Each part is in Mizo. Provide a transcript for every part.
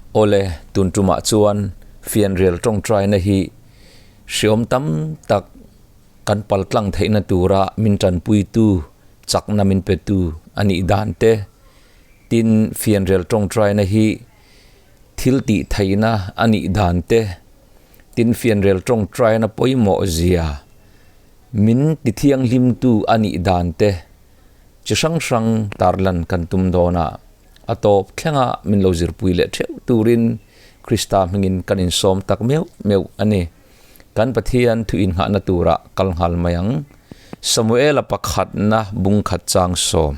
Awle, tun tumah chuan fianrial tawngtaina hi hriawm tam tak kan paltlang theihna tura min tanpuitu, chakna min petu a nih dan te, tin fianrial tawngtaina hi thil tih theihna a nih dan te, tin fianrial tawngtaina pawimawh zia min tithianghlimtu a nih dan te chi hrang hrang tarlan kan tum dawn a. A tawp thlenga min lo zirpui leh theuh turin Krista hmingin kan insawm tak meuh meuh a ni. Kan Pathian thu inngahna turah kal nghal mai ang. Samuela pakhatna bung khat chang sawm.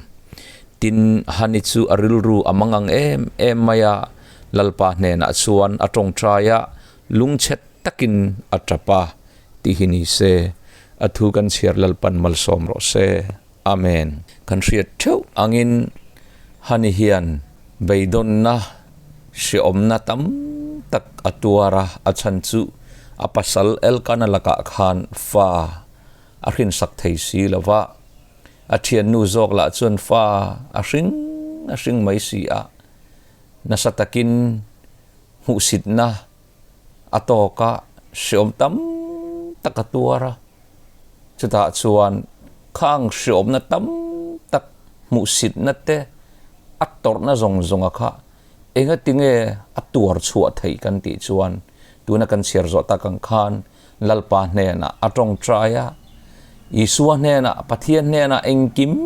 Tin, Hani chu a rilru a mang ang em em mai a, Lalpa hnenah chuan a tawngtai a, lungchhet takin a tap a, tih hi ni se. A thu kan chhiar Lalpan malsawm rawh se. Amen. Kan hriat theuh angin Hani hian beidawnna hreawmna tam tak a tuar a, a chhan chu a pasal Elkana lakah khan fa a hrinsak thei si lo va, a thiannu zawk lah chuan fa a hring a hring mai si a, nasa takin hmuhsitna a tawk a, hreawm tam tak a tuar a. Chutah chuan khang hreawmna tam tak hmuhsitna te a tawrhna zawng zawnga kha engatinge a tuar chhuah theih kan tih chuan tuna kan chhiar zawh tak ang khan Lalpa hnenah a tawngtai a, Isua hnenah Pathian hnenah engkim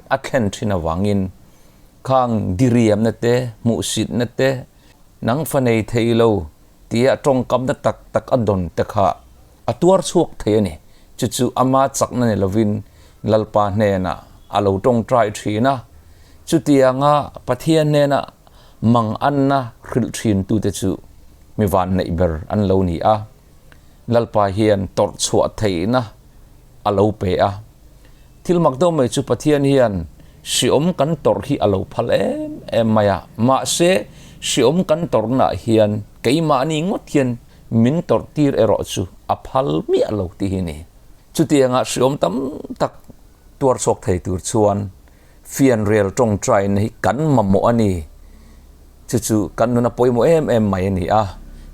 a thlen thin avangin khang diriamna te hmuhsitna te nang fa nei thei lo tia tawngkamna tak tak a dawn te kha a tuar chhuak thei a ni. Chu chu ama chakna ni lovin Lalpa hnenah a lo tawngtai thin a. Chutianga Pathian hnena manganna hrilh thintute chu mi vanneih ber an lo ni a. Lalpa hian tawrh chhuah theihna a lo pe a. Thil mak deuh mai chu Pathian hian hriawm kan tawrh hi a lo phal em em mai a. Mahse, hriawm kan tawrhnaah hian keimahni ngawt hian min tawrh tir erawh chu a phal miah lo tih hi a ni. Chutianga hriawm tam tak tuar chhuak thei tur chuan fianrial tawngtaina hi kan mamawh a ni. Chu chu kan nuna pawimawh em em mai a ni a.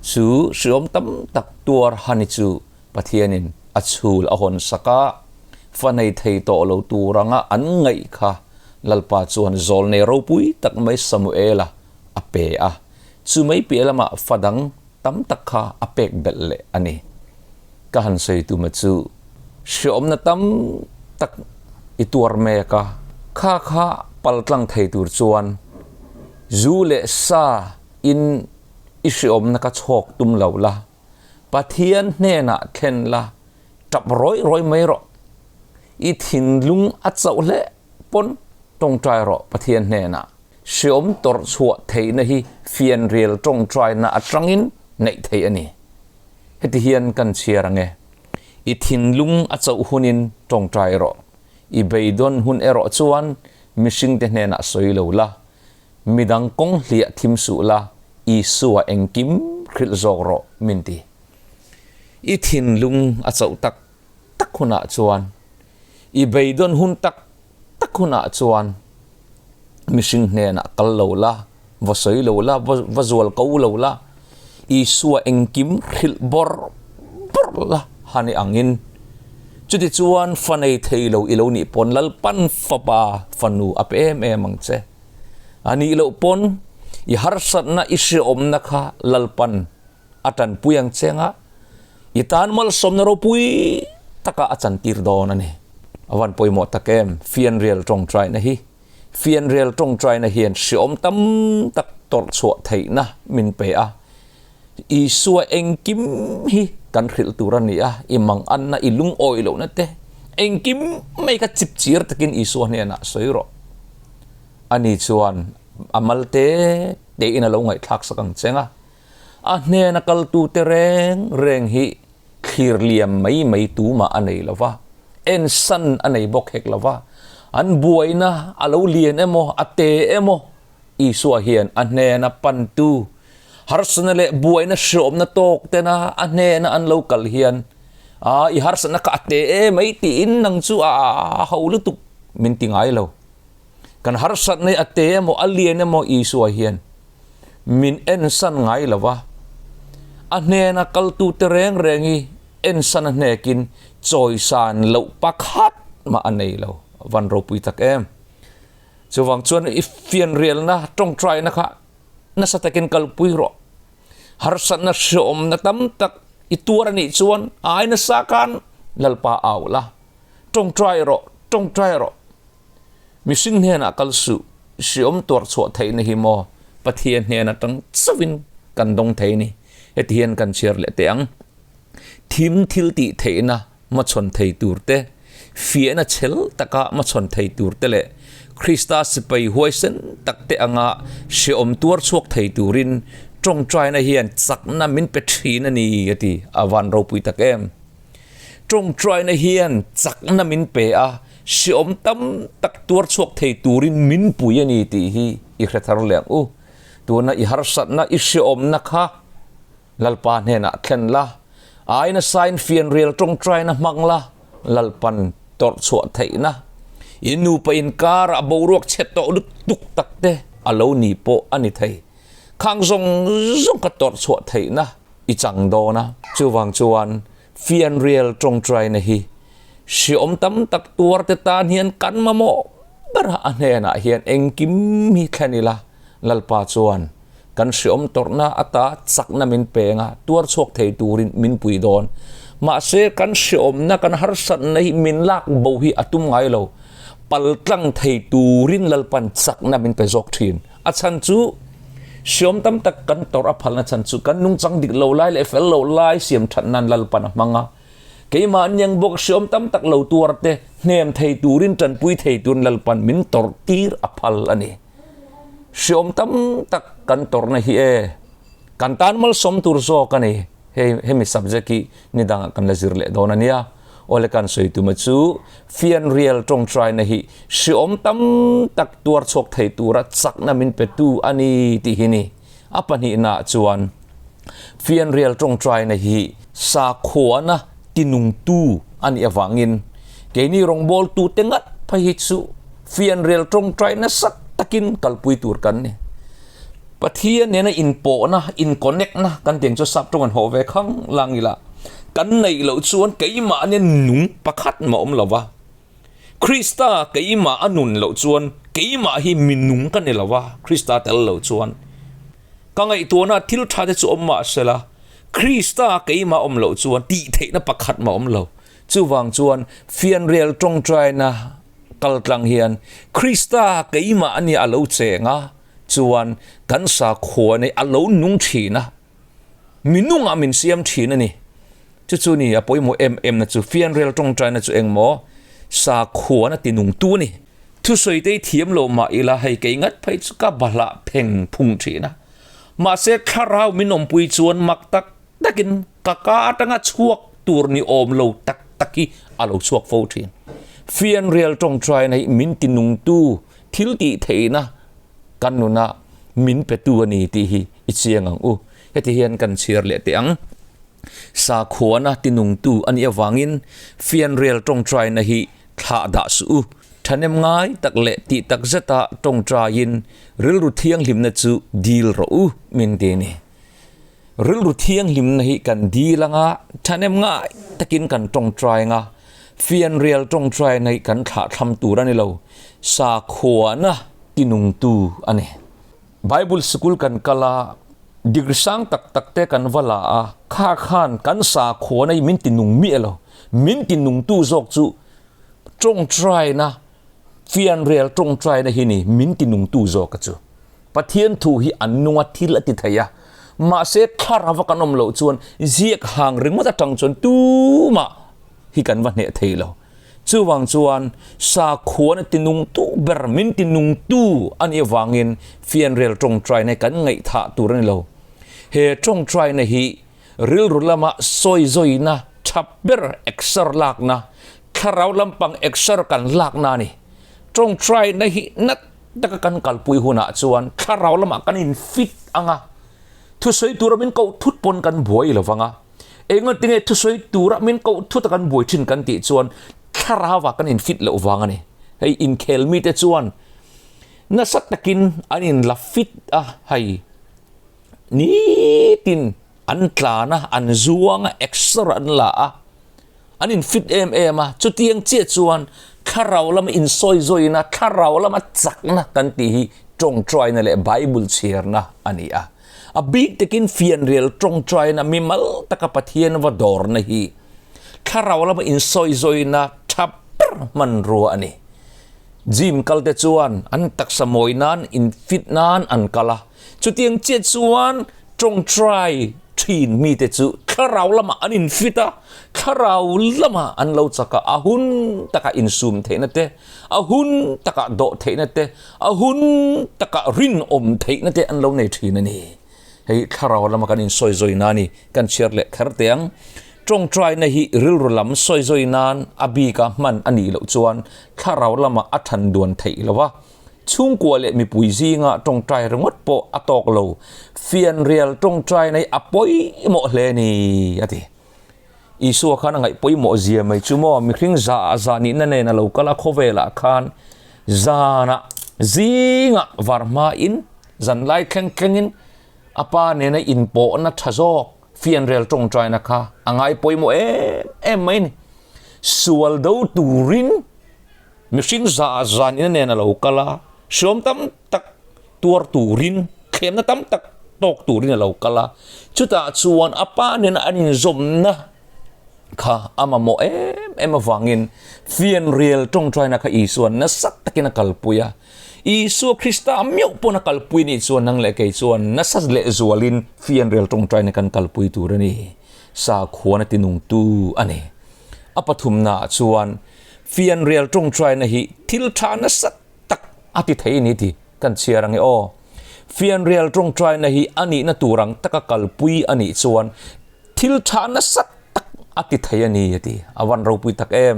Chu hriawm tam tak tuar hani chu Pathianin a chhul a hawn sak a, fa nei thei tawh lo tur anga an ngaih kha Lalpa chuan zawlnei ropui tak mai Samuela a pe a, chu mai piah lamah fa dang tam tak kha a pek belh leh a ni. Ka han sawi tuma chu hreawmna tam tak i tuar mek a, kha kha paltlang thei tur chuan zu leh sa in i hreawmna ka chhawk tum lo la, Pathian hnenah thlen la, tap rawih rawih mai rawh. I thinlung a chauh hle pawn tawngtai rawh Pathian hnenah. Hreawm tawrh chhuah theihna hi fianrial tawngtaina atangin neih theih a ni. Heti hian kan chhiar ang e. I thinlung a chauh hunin tawngtai rawh. I beidawn hun erawh chuan mihringte hnenah sawi lo la, Midang kawng hliah thim suh la, Isua engkim hrilh zawk rawh min ti. I thinlung a chauh tak tak hunah chuan, i beidawn hun tak tak hunah chuan mihring hnenah kal lo la, va sawi lo la, va zual ko lo la, Isua engkim hrilh bawrh bawrh la hani angin. Chutichuan fa nei thei lo i lo nih pawn Lalpan fapa fanu a pe em em ang che. A nih loh pawn i harsatna i hreawmna kha Lalpan a tanpui ang che anga i tan malsawmna ropui taka a chantir dawn a ni. A van pawimawh tak em fianrial tawngtaina hi. Fianrial tawngtaina hian hreawm tam tak tawrh chhuah theihna min pe a. Isua engkim hi kan hrilh tur a ni a, i manganna, i lungawi lohna te, engkim mai kha chip chir takin Isua hnenah sawi rawh. Ani chuan a mal te tein a lo ngaihthlak sak ang cheng a, a hnena kaltute reng reng hi thlir liam mai mai tumah a nei lo va, ensan a nei bawk hek lo va, an buaina a lo lian emaw, a te emaw, Isua hian a hnena pantu harsatna leh buaina hreawmna tawk tena a hnena an lo kal hian a i harsatna kha a te e mai tiin nang chu a ho lutuk min ti ngai lo. Kan harsatna hi a te emaw a lian emaw Isua hian min ensan ngai lo va, a hnena kaltute reng reng hi ensan a hnekin chawisan loh pakhat mah a nei lo. Van ropui tak em! Chuvang chuan i fianrialna tawngtaina kha nasa takin kalpui rawh. Harsatna hreawmna tam tak i tuar a nih chuan ai nasa khan Lalpa au la, tawngtai rawh, tawngtai rawh. Mihring hnenah kal suh, hreawm tuar chhuah theihna hi maw Pathian hnen atang chauhin kan dawng thei ni. Heti hian kan chhiar leh teh ang. Thim thil tih theihna hmachhawn thei tur te, fiahna chhel taka hmachhawn thei tur te leh Krista sipai huaisen tak te anga hreawm tuar chhuak thei turin tawngtaina hian chakna min pe thin a ni a ti. A van ropui tak em! Tawngtaina hian chakna min pe a, hreawm tam tak tuar chhuak thei turin min pui a ni tih hi i hre thar leh ang u. Tuna i harsatna, i hreawmna kha Lalpa hnenah thlen la, ai nasain fianrial tawngtaina hmang la, Lalpan tawrh chhuah theihna, i nupa inkarah boruak chhe tawh lutuk tak te a lo ni pawh a ni thei. Khang zawng zawng ka tawrh chhuah theihna i chang dawn a. Chuvang chuan fianrial tawngtaina hi hriawm tam tak tuar te tan hian kan mamawh ber a, a hnenah hian engkim hi thlen ila, Lalpa chuan Kan hreawm tawrhna ata chakna min peng a, tuar chhuak thei turin min pui dawn. Mahse, kan hreawmna, kan harsatna hi min lak bo hi a tum ngai lo. Pal tlang thei turin Lalpan chakna min pe zawk thin. A chhan chu, hreawm tam tak kan tawrh a phalna chhan chu kan nungchang dik lo lai leh fel lo lai siam that nan Lalpan a hmang a. Keimah niang bawk hreawm tam tak lo tuar te hnem thei turin tanpui thei turin Lalpan min tawrh tir a phal a ni. Hreawm tam tak kan tawrhna hi e, kan tan malsawm tur zawk a ni. Hei hemi subject hi ni dangah kan la zir leh dawn a nia. Awle kan sawi tuma chu fianrial tawngtaina hi hreawm tam tak tuar chhuak thei tura chakna min petu a ni tih hi ni. A pahnihnaah chuan fianrial tawngtaina hi sakhuana tinungtu a nih avangin keini rawngbawltute ngat phei hi chu fianrial tawngtai nasa takin kalpui tur kan ni. Pathian nena inpawhna, in-connect-na kan tih ang chu sap tawng an hawh ve khang lang ila, kan neih loh chuan keimahni nung pakhat mah awm lo va. Krista keimah a nun loh chuan keimah hi mi nung ka ni lo va, Krista tel loh chuan. Ka ngaihtuahna thil tha te chu awm mah sela, Krista keimah awm loh chuan tih theihna pakhat mah awm lo. Chuvang chuan fianrial tawngtaina kal tlang hian Krista keimah a nia a lo cheng a, chuan kan sakhua nei a lo nung thin a, mi nungah min siam thin a ni. Chu chu ni a pawimawh em em na chu fianrial tawngtaina chu engmaw sakhuana ti nungtu a ni. Thusawi te hi thiam lo mah ila hei kei ngat phei chu ka bahlah pheng phung thin a. Mahse thlarau min awmpui chuan mak tak takin ka ka atanga chhuak tur ni awm lo tak tak hi a lo chhuak fo thin. Fianrial tawngtaina hi min ti nungtu thil tih theihna kan nuna min petu a ni tih hi i chiang ang u. Heti hian kan chhiar leh teh ang. Sakhuana ti nungtu a nih avangin fianrial tawngtaina hi thlah dah suh u. Thahnem ngai tak leh tih tak zeta tawngtaiin rilru thianghlimna chu dil rawh u min ti a ni. Rilru thianghlimna hi kan dil anga thahnem ngai takin kan tawngtai anga fianrial tawngtaina hi kan thlah thlam tur a ni lo, sakhuana tinungtu a ni. Bible sikul kan kal a, degree sang tak tak te kan va la a, kha khan kan sakhuana hi min tinung miah lo, min tinungtu zawk chu tawngtaina, fianrial tawngtaina hi ni min tinungtu zawk a chu. Pathian thu hi an nung a, thil a ti thei a, mahse thlarava kan awm loh chuan ziak hang ringawt atang chuan tumah hi kan va hneh thei lo. Chuvang chuan sakhuana tinungtu ber min tinungtu a nih avangin fianrial tawngtaina hi kan ngaihthah tur a ni lo. He tawngtaina hi rilru lama sawizawina tha ber exer lakna, thlarau lampang exer kan lakna a ni. Tawngtaina hi nat taka kan kalpui hunah chuan thlarau lamah kan in fit ang a, thusawi tura min koh thut pawn kan buai lo vang a, enga tinge thusawi tura min koh thut a kan buai thin kan tih chuan thlarauah kan in fit loh vang a ni. Hei inkhel mite chuan nasa takin an in la fit a, hei. nitin an tlan a, an zuang a, exer an la a, an in fit em em a, chutiang chiah chuan thlarau lama insawi zawina, thlarau lama chakna kan tih hi tawngtaina leh Bible chhiarna a ni a. A bik takin fianrial tawngtaina mimal taka Pathian va dawrna hi thlarau lama insawi zawina tha ber hmanrua a ni. Gym kal te chuan an taksa mawi nan in fit nan an kal a, chutiang chiah chuan tawngtai thin mite chu thlarau lamah an in fit a, thlarau lamah an lo chak a, a hun takah insum theihna te, a hun takah dawh theihna te, a hun takah rinawm theihna te an lo nei thin a ni. Hei thlarau lama kan insawi zawi nan i kan chhiar leh kher teh ang. Tawngtaina hi rilru lam sawi zawi nan a bika hman a nih loh chuan thlarau lama a than duan theih lo a. Chhungkua leh mipui zinga tawngtai ringawt pawh a tawk lo. Fianrial tawngtaina hi a pawimawh hle a ni, a ti. Isua khan a ngaih pawimawh zia mai chu maw, mihring za za nihna nen a lo kal a, khawvelah khan zanah zingah var hmain zanlai thleng thlengin a pa nena inpawhna tha zawk fianrial tawngtaina kha a ngai pawimawh em em mai a ni. Sual do turin mihring za za nihna nen a lo kal a, hriawm tam tak tuar turin, thlemna tam tak tawk turin a lo kal a, chutah chuan a pa nena an inzawmna kha a mamawh em em avangin fianrial tawngtaina kha Isua'n nasa takin a kalpui a. Isua Krista meuh pawn a kalpui nih chuan nang leh kei chuan nasa leh zualin fianrial tawngtaina kan kalpui tur a ni. Sakhuana tinungtu a ni. A pathumnaah chuan fianrial tawngtaina hi thil tha nasa tak a ti thei ni tih kan chhiar ang e aw. Fianrial tawngtaina hi a nihna tur ang taka kalpui a nih chuan thil tha nasa tak a ti thei a ni a ti. A van ropui tak em.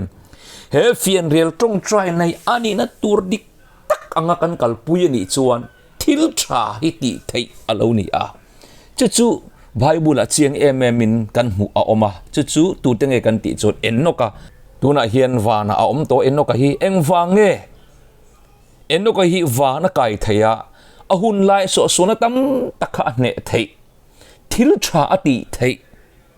He fianrial tawngtaina hi a nihna tur dik tak anga kan kalpui a nih chuan thil tha hi tih theih a lo ni a. Chu chu Bible ah chiang em em in kan hmuh a awm a, chu chu tute nge kan tih chuan Enoch-a tunah hian vanah a awm tawh Enoch-a hi engvang nge? Enoch-a hi van a kai thei a, a hun lai sawhsualna tam tak kha a hneh theih, thil tha a tih theih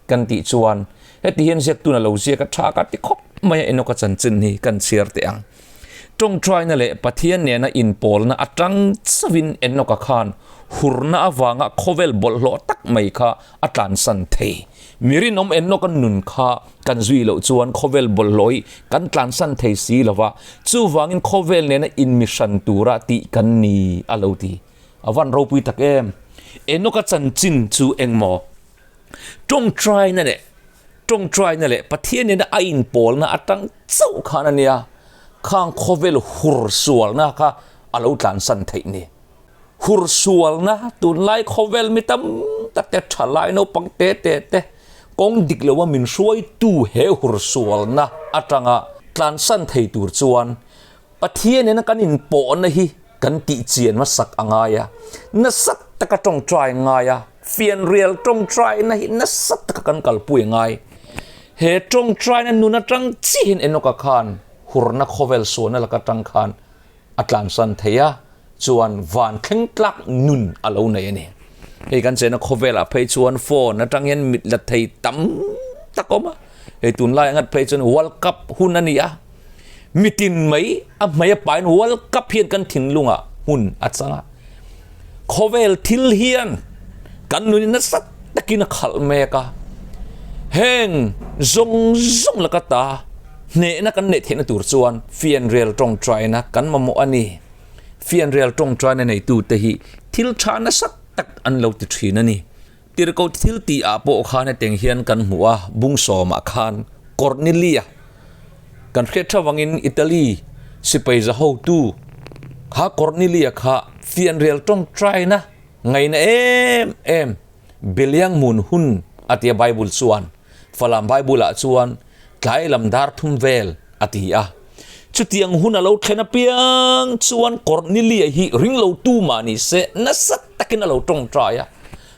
kan tih chuan heti hian ziaktuna lo ziak a tha ka ti khawp mai a Enoch-a chanchin hi kan chhiar teh ang. Tawngtaina leh Pathian nena inpawlna atang chauhin Enoch-a khan hurna avanga khawvel bawlhhlawh tak mai kha a tlansan thei. Mi rinawm Enoch-a nun kha kan zui loh chuan khawvel bawlhhlawh hi kan tlansan thei si lo va, chuvangin khawvel nena inmihran tura tih kan ni a lo ti. A van ropui tak em! Enoch-a chanchin chu engmaw? Tawngtaina leh tawngtaina leh Pathian nena a inpawlna atang chauh khan a nia, khang khawvel hur sualna kha a lo tlansan theih ni. Hur sualna tunlai khawvel mi tam tak te thalai naupang te te te kawng dik loa min hruaitu he hur sualna atanga tlansan thei tur chuan Pathian nena kan inpawhna hi kan tih chian hmasak a ngai a, nasa taka tawngtai a ngai a, fianrial tawngtaina hi nasa taka kan kalpui a ngai. He tawngtaina nun atang chihin Enoch-a khan hurna khawvel sualna lak atang khan a tlansan thei a, chuan van thleng tlak nun a lo nei a ni. Hei kan chena khawvelah phei chuan phone atang hian mit la thei tam tak a awm a, hei tunlai angat phei chuan World Cup hun a ni a, mitin mai a hmei a pain World Cup hian kan thinlungah hmun a chang a, khawvel thil hian kan nunin nasa takin a khalh mek a, heng zawng zawng laka ta hnehna kan neih theihna tur chuan fianrial tawngtaina kan mamawh a ni. Fianrial tawngtaina neitute hi thil tha nasa tak an lo ti thin a ni. Tirhkoh thil tih ah pawh khan heteng hian kan hmu a, bung sawmah khan Cornelia kan hriat tha vangin Italy sipai za hotu kha Cornelia kha fianrial tawngtaina ngaihna em em Beliang mun hun a tia Bible chuan Falam Bible ah chuan tlai lam dar thum vel a ti a. Chutiang hun a lo thlen apiang chuan Cornelia hi ring lo tu mah ni se nasa takin a lo tawngtai a.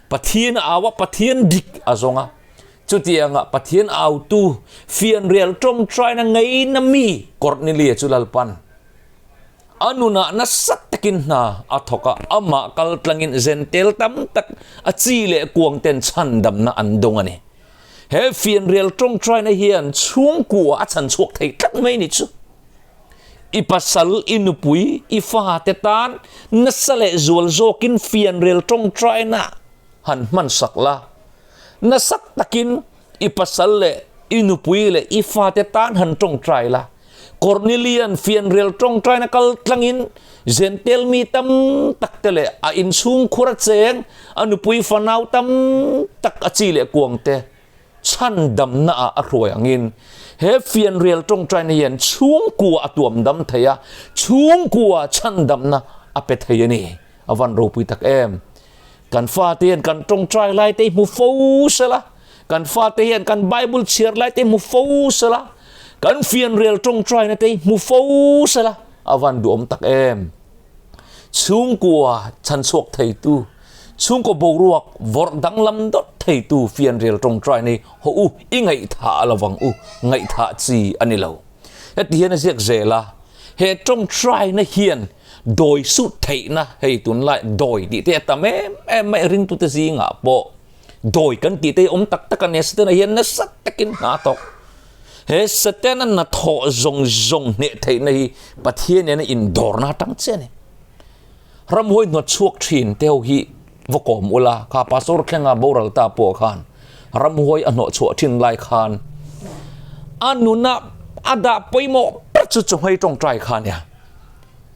Pathian a au a, Pathian dik a zawng a. Chutianga Pathian autu fianrial tawngtaina ngeina mi Cornelia chu Lalpan. A nunah nasa takin hna a thawk a, amah kal tlangin zentel tam tak a chi leh kuang ten chhandamna an dawng a ni. He fianrial tawngtaina hian chhungkua a chhan chhuak thei tlat mai ni chu. I pasal, i nupui, i fate tan nasa leh zual zawkin fianrial tawngtaina han hman sak la. Nasa takin i pasal leh i nupui leh i fate tan han tawngtai la. Kornelian fianrial tawngtaina kal tlangin Zentel mi tam tak te leh a inchhungkhur a cheng, a nupui fanau tam tak a chi leh kuang te chhandamna ah a hruai angin he fianrial tawngtaina hian chhungkua a tuam dam thei a, chhungkua chhandamna a pe thei a ni. A van ropui tak em! Kan fate hian kan tawngtai lai te hi hmu fo sela, kan fate hian kan Bible chhiar lai te hi hmu fo sela, kan fianrial tawngtaina te hi hmu fo sela, a van duhawm tak em! Chhungkua chhanchhuak theitu, chhungkaw boruak vawrh danglam dawt theitu fianrial tawngtaina hi haw u, i ngaihthah lovang u, ngaihthah chi a ni lo. Heti hian a ziak zel a, he tawngtaina hian Dawi suh theihna hei tunlai dawi tih te a tam em em mai a ringtute zingah pawh dawi kan tih te hi awm tak tak a nia Setana hian nasa takin hna a thawk. He Setana hnathawh zawng zawng hneh theihna hi Pathian nena indawrna atang chiah a ni. Ramhuai hnawt chhuak thin te ho hi va kawm ula kha Pastor thlenga boral ta pawh khan ramhuai a hnawh chhuah thin lai khan a nuna a dah pawimawh ber chu chawhmei tawngtai kha a nia.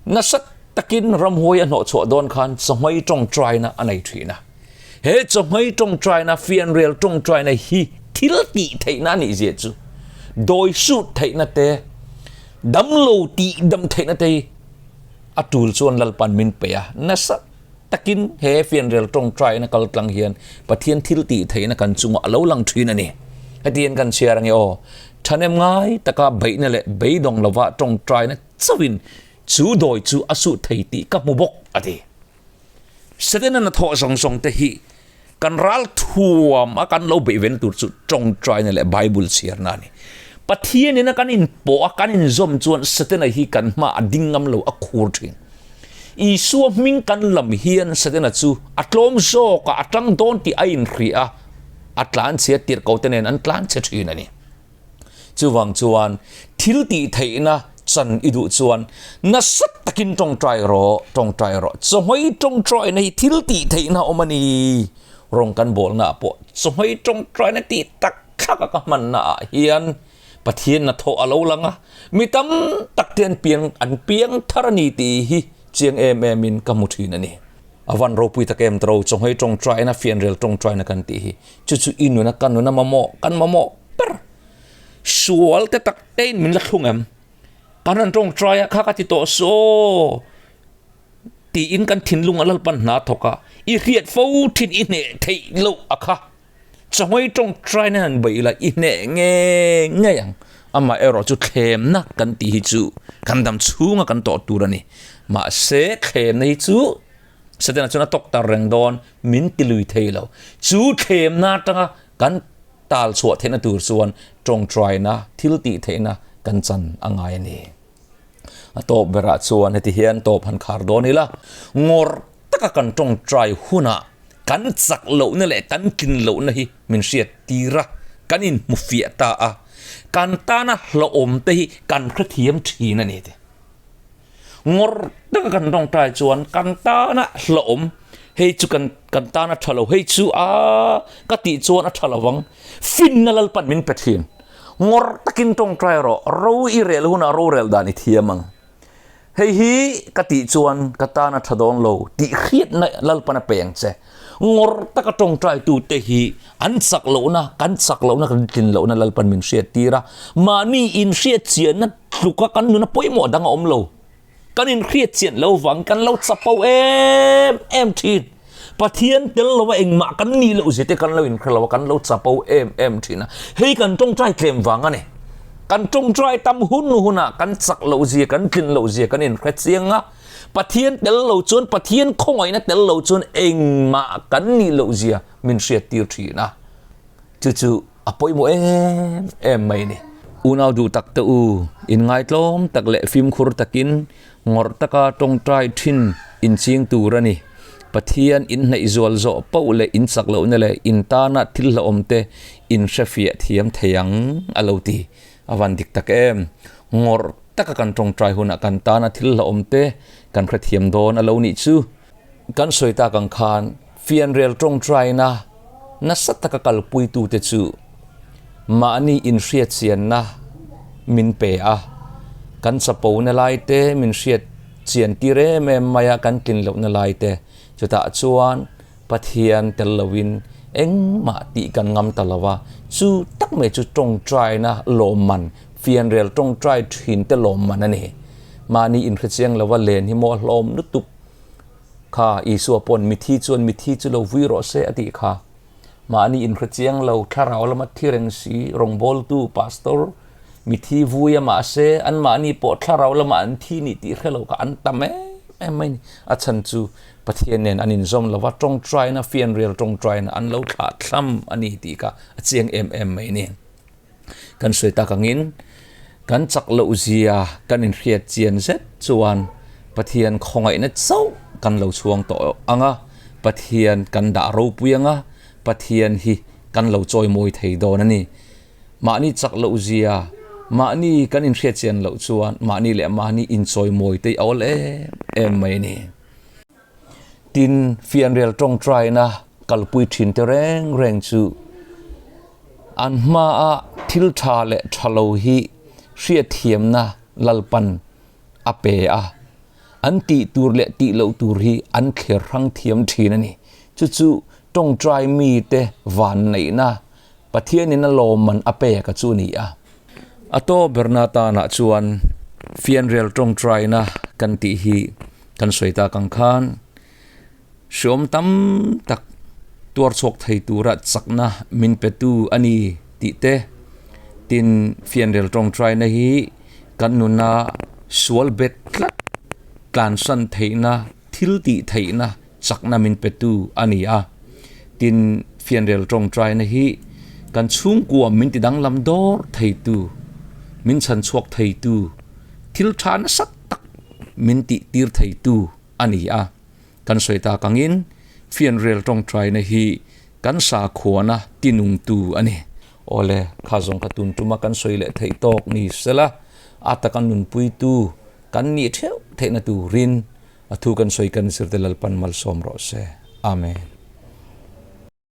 Nasa takin ramhuai a hnawhchhuah dawn khan chawhmei tawngtaina a nei thin a. He chawhmei tawngtaina, fianrial tawngtaina hi thil tih theihna a nih zia chu dawi sut theihna te, damlo tih dam theihna te hi a tul chuan Lalpan min pe a. Nasa takin he fianrial tawngtaina kal tlang hian Pathian thil tih theihna kan chungah a lo lang thin a ni. Hetiang kan chhiar ange aw, thahnem ngai taka beihna leh beidawng lova tawngtaina Chauhin chu dawi chu a suh thei tih ka hmu bawk, a ti. Setana hnathawh zawng zawng te hi kan ral thuam a kan lo beih ven tur chu tawngtaina leh Bible chhiarna a ni. Pathianin a kan inpawh a kan inzawm chuan Setana hi kan hma a ding ngam lo a khur thin. Isua hming kan lam hian Setana chu a tlawm zawk a, a tang dawn tih a inhria a, a tlanchhia tirhko te nen an tlanchhe thin a ni. Chuvang chuan thil tih theihna chan i duh chuan nasa takin tawngtai rawh, tawngtai rawh. Chawhmei tawngtaina hi thil tih theihna a awm a ni. Rawng kan bawlna ah pawh chawhmei tawngtaina tih tak thlak a ka hmanna ah hian Pathian hnathawh a lo lang a, mi tam tak te an piang an piang thar a ni tih hi chiang em em in ka hmu thin a ni. A van ropui tak em tro, chawhmei tawngtaina, fianrial tawngtaina kan tih hi. Chu chu i nuna kan nuna mamawh, kan mamawh ber. Sual te tak tein min la thlung em? Kan han tawngtai a, kha ka ti tawh saw tiin kan thinlung a Lalpan hna thawk a, i hriat fo thin i hneh theih loh a kha. Chawhmei tawngtai nan han beih la i hneh nge ngei ang. Amaherawh chu thlemna kan tih hi chu kan dam chhunga kan tawh tur a ni. Mahse thlemna hi chu Setana chuan a tawk tar reng dawn, min ti lui thei lo. Chu thlemna atanga kan tal chhuah theihna tur chuan tawngtaina, thil tih theihna kan chan a ngai a ni. A tawp berah chuan heti hian tawp han khar dawn ila, ngawr taka kan tawngtai hunah kan chak lohna leh kan tlin lohna hi min hriat tir a, kan inhmu fiah ta a, kan tana hlauhawm te hi kan hrethiam thin a ni te. Ngawr taka kan tawngtai chuan kan tana hlauhawm, hei chu kan kan tana tha lo, hei chu a ka tih chuan a tha lo vang, finna Lalpan min pe thin. Ngawr takin tawngtai rawh, ro i rel hunah rorel dan i thiam ang. Hei hi ka tih chuan ka tana tha dawn lo tih hriatna Lalpan a pe ang che. Ngawr taka tawngtaitute hi an chak lohna, kan chak lohna, kan tlin lohna Lalpan min hriattir a, mahni inhriatchianna Tluka kan nuna pawimawh dang a awm lo. Kan inhriat chian lo vang kan lo chapo em em thin. Pathian tel lova engmah kan nih loh zia te kan lo inhre lo a, kan lo chapo em em thin a. Hei kan tawngtai tlem vang a ni. Kan tawngtai tam hun hunah kan chak loh zia, kan tlin loh zia kan inhre chiang a. Pathian tel lo chuan, Pathian khawngaihna tel lo chuan engmah kan nih loh zia min hriat tir thin a. Chu chu a pawimawh em em mai a ni. Unau duh tak te u, in ngaitlawm tak leh fimkhur takin Ngawrh taka tawngtai thin inching tur a ni. Pathian inhnaih zual zawh poh leh inchak lohna leh in tana thil hlauhawmte in hrefiah thiam thei ang a lo ti. A van dik tak em? Ngawrh taka kan tawngtai hunah kan tana thil hlauhawmte kan hrethiam dawn a lo nih chu. Kan sawi tak ang khan fianrial tawngtaina nasa taka kalpuitute chu mahni inhriatchianna min pe a, kan chapona lai te min hriat chian tir em em mai a, kan tlin lohna lai te chutah chuan Pathian tel loin engmah tih kan ngam ta lo a, chu tak mai chu tawngtaina lawmman, fianrial tawngtai thin te lawmman a ni. Mahni inhrechiang lova len hi maw a hlawm lutuk. Kha Isua pawn mithi chuan mithi chu lo vui rawh se a tih kha. Mahni inhre chiang lo, thlarau lama thi reng si, rawngbawltu, pastor, mithi vui a mahse anmahni pawh thlarau lama an thi nih tih hre lo kha an tam em em mai ni. A chhan chu Pathian nen an inzawm lo va, tawngtaina, fianrial tawngtaina an lo thlah thlam a ni tih kha a chiang em em mai ni. Kan sawi tak angin kan chak loh zia kan inhriat chian zet chuan Pathian khawngaihna chauh kan lo chhuang tawh ang a, Pathian kan dah ropui ang a, Pathian hi kan lo chawimawi thei dawn a ni. Mahni chak loh zia, mahni kan inhriat chian loh chuan mahni leh mahni inchawimawi te hi a awl em em mai a ni. Tin, fianrial tawngtaina kalpui thin te reng reng chu an hmaa thil tha leh tha lo hi hriatthiamna Lalpan a pe a, an tih tur leh tih loh tur hi an thler hrang thiam thin a ni. Chu chu tawngtai mite vanneihna Pathianin a lawmman a pek a chu a ni a. A tawp berna tanah chuan fianrial tawngtaina kan tih hi kan sawi tak ang khan hriawm tam tak tuar chhuak thei tura chakna min petu a ni tih te, tin fianrial tawngtaina hi kan nuna sual bet tlat tlansan theihna thil tih theihna chakna min petu a ni a. Tin, fianrial tawngtaina hi kan chhungkua min ti danglam dawr theitu, min chhan chhuak theitu, thil tha nasa tak min tih tir theitu a ni a. Kan sawi tak angin fianrial tawngtaina hi kan sakhuana tinungtu a ni. Awle, kha zawng kha tun tuma kan sawi leh theih tawk ni sela, a taka nunpuitu kan nih theuh theihna turin A thu kan sawi kan zir te Lalpan malsawm rawh se. Amen.